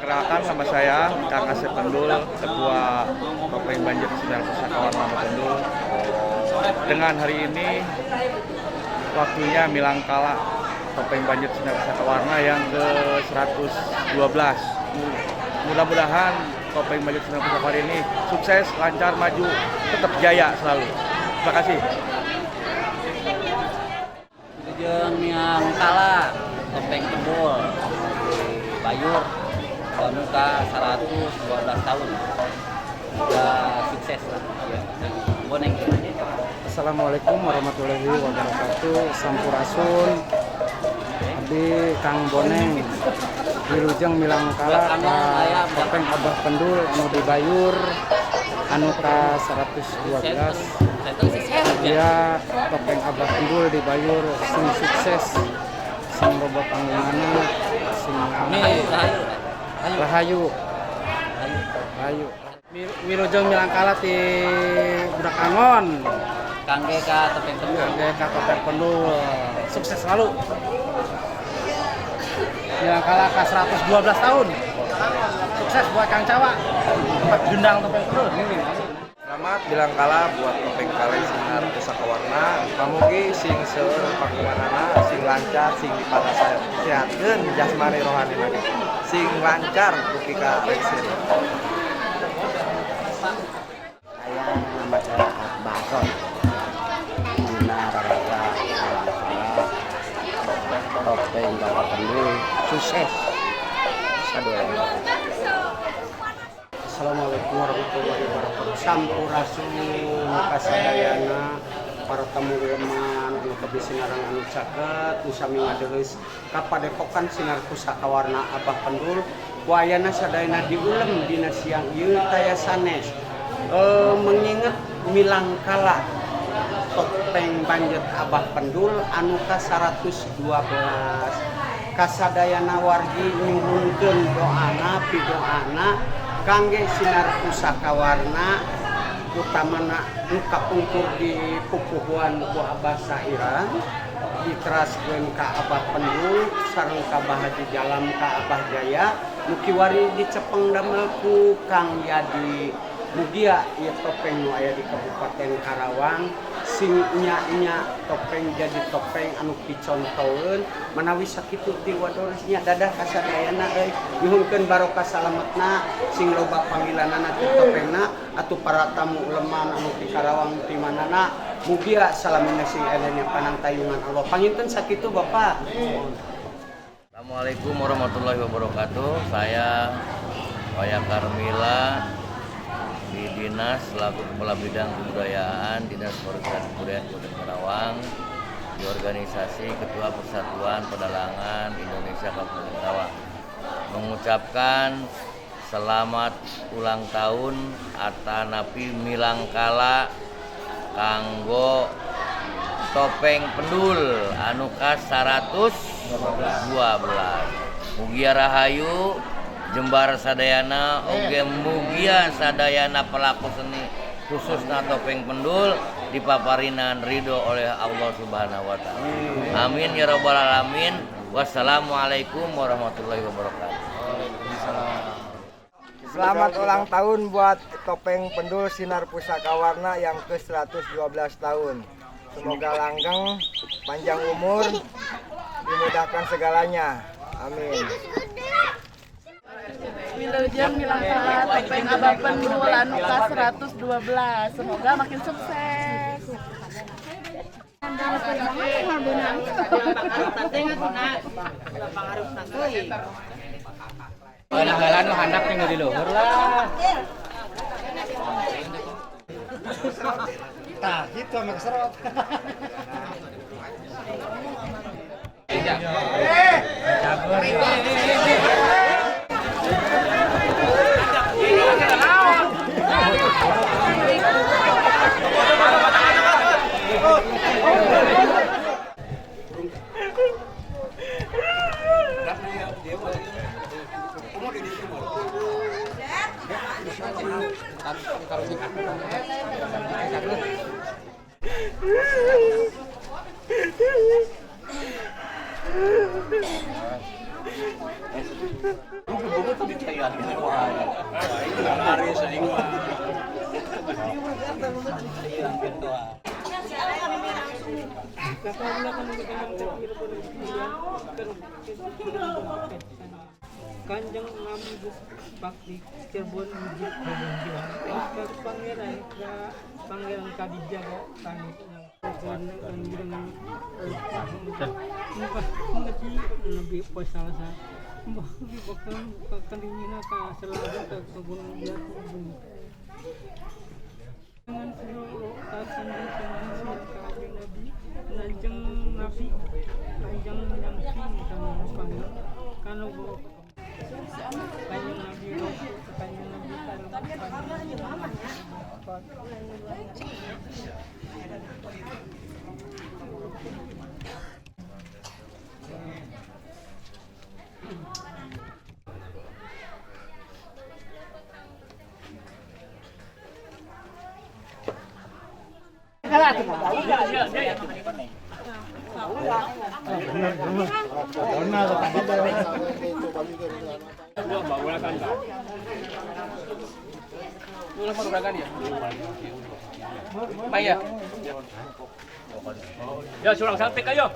Perkenalkan, nama saya Kang Asep Pendul, Ketua Topeng Banjet Sinar Pusaka Warna Pendul. Dengan hari ini waktunya Milangkala Topeng Banjet Sinar Pusaka Warna yang ke-112. Mudah-mudahan Topeng Banjet Sinar Pusaka Warna ini sukses, lancar, maju, tetap jaya selalu. Terima kasih. Wilujeng Milangkala Topeng Pendul di Bayur anu ka 112 tahun. Udah sukses lah ya. Boneng. Assalamualaikum warahmatullahi wabarakatuh. Sampurasun. Abdi Kang Boneng. Wilujeng Milangkala ka Topeng Abah Pendul anu di Bayur anu ka 112. Ya, Topeng Abah Pendul di Bayur sing sukses, sing loba panggunganna, sing Rahayu, rahayu. Rahayu. Rahayu. Wilujeng Milangkala ti Budak Angon. Kangge ka Topeng Pendul. Kangge ka Topeng Pendul. Sukses selalu. Milangkala ka 112 tahun. Sukses buat Kang Cawa. Tempat gendang Topeng Pendul. Selamat Milangkala buat Topeng Kaleng Sinar Pusaka Warna. Pamugi sing seueur panggunganana, sing lancar, sing diparasehatkeun jasmani rohani lagi. Sing lancar dugi ka pensiun. Saya, nama saya Bason. Dina raraga Milangkala Topeng Bapak Pendul sukses sadaya. Assalamualaikum warahmatullahi wabarakatuh. Sampurasun kasadayana para tamu uleman anu tebih sinareng anu caket, nu sami ngadeheus ka Padepokan Sinar Pusaka Warna Abah Pendul. Ku ayana sadayana diulem dina siang ieu taya sanes. Mengingat Milangkala Topeng Banjet Abah Pendul anu ka 112, kasadayana wargi nyuhunkeun doana pidoana kangge Sinar Pusaka Warna, utamana nu kapungkur di pupuhuan ku Abah Sairan, diteraskeun ka Abah Pendul sareng ka Abah Haji Jalam, ka Abah Jaya, nu kiwari dicepeng damel ku Kang Yadi. Mugia ieu topeng nu aya di Kabupaten Karawang sing nya-nya topeng jadi topeng anu picontoeun. Manawi sakitu ti wadorisnya. Dadah kasadayana euy, nyuhunkeun barokah salametna, sing loba panggilanana ti topengna. Atuh para tamu uleman anu ti Karawang, ti manana, mugia salamina sing aya dina panangtayungan Allah. Panginten sakitu, Bapak. Assalamualaikum warahmatullahi wabarakatuh. Saya Waya Karmila di Dinas selaku Kepala Bidang Kebudayaan Dinas Pariwisata Kebudayaan Kabupaten Karawang, di organisasi Ketua Persatuan Pedalangan Indonesia Kabupaten Karawang, mengucapkan selamat ulang tahun atanapi Milangkala kanggo Topeng Pendul anu ka 112. Mugia rahayu, jembar sadayana. Oge mugia sadayana pelaku seni, khususnya Topeng Pendul, dipaparinan ridho oleh Allah Subhanahu wa Taala. Amin ya rabbal alamin. Wassalamualaikum warahmatullahi wabarakatuh. Selamat ulang tahun buat Topeng Pendul Sinar Pusaka Warna yang ke-112 tahun. Semoga langgeng, panjang umur, dimudahkan segalanya. Amin. Wilujeng Milangkala Topeng Abah Pendul anu ka 112. Semoga makin sukses. Heula-heula nu handap tinggal di luhur lah. Tah gitu ame keserot. Kanjeng Nabi Bupati Cirebon Mujib Pangeran Pangeran Kadijaga Nabi Posalasa Ya, surang saltik ayo.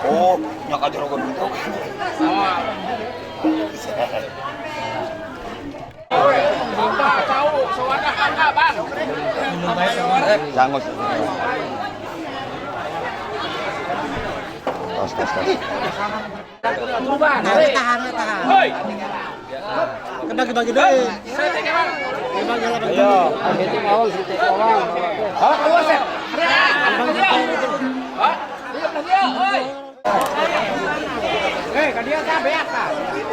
Oh, nyaka jero gitu. Jangos. Tos, tos, tos. Hoi. Bagi-bagi deh. Ayo. Hah? Hei, kan dia beak.